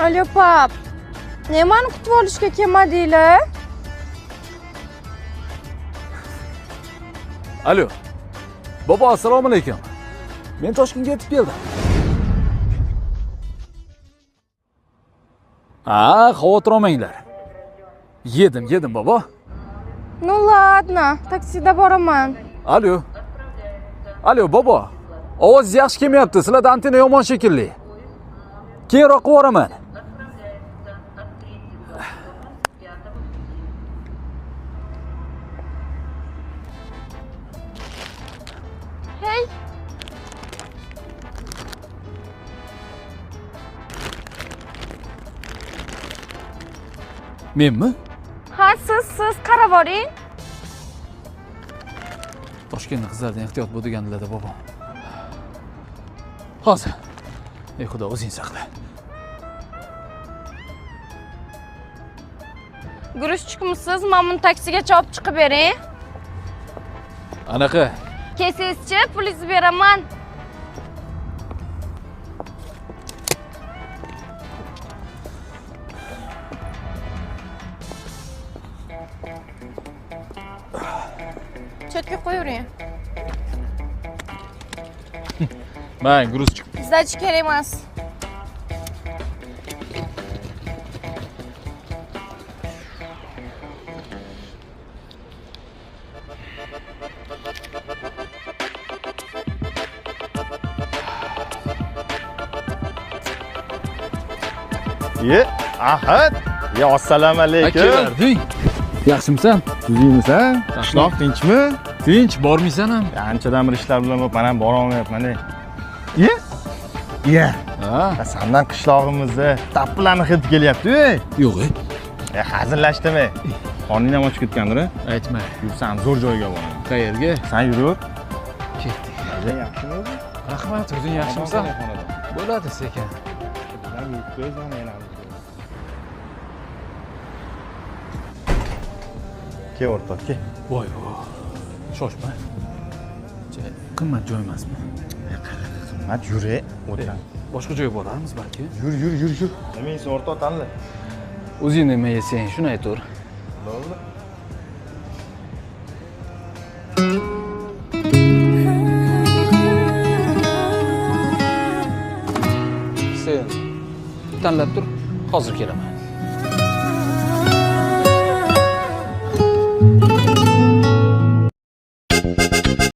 Alo pap. Nimani kutib olishga kelmadinglar? Alo. Bobo, assalomu alaykum. Men Toshkentga yetib keldim. Ha, xavotir olmanglar. Yedim, yedim bobo. Ну ладно, taksida boraman. Alo. Alo bobo. Ovoz yaxshi kelmayapti. Sizlarda antenna yomon shekilli. Keyinroq qilib yuboraman. Hey. Menmi? Ha, siz qarab boring. Toshkentni qizlardan ehtiyot bo'l degandilar-da bobom. Hozir. Ey Xudo, o'zing saqla. Guruchchikmisiz? Mana buni taksigacha olib chiqib bering. Anaqa. Kelsangizchi, pulingizni beraman. Chetga qo'yavering. Man guruchchik. Сдача kerak emas. Ye, Ahad. Ye, assalomu alaykum. Kelarding. Yaxshimisan? Tuzukmisan? Qishloq tinchmi? Tinch, bormaysan ham. Anchadan bir ishlar bilan bo'lib, men ham bora olmayapman. Ye? Ye. Ha, Sandan qishlog'imizda tappilarni hidi kelyapti-ey. yo'q, ey. E, hazillashdim. Qorning ham ochib ketgandir, a? Aytma. Yursam zo'r joyga boraman. Qayerga? San yuraver. Ketdik. Yaxshimi o'zi? Rahmat, o'zing yaxshimisan? Bo'ladi sekin. Kel o'rtoq, kel. Voy, voy. Shoshma. Qimmat joy emasmi? Qimmat yur, o'tir. Boshqa joyga borarmiz balki. Yur, yur, yur, yur. Nima yeysan o'rtoq, tanla. O'zing nima yesang, shuni aytaver. Bo'ldi. Sen tanlab tur, hozir kelaman.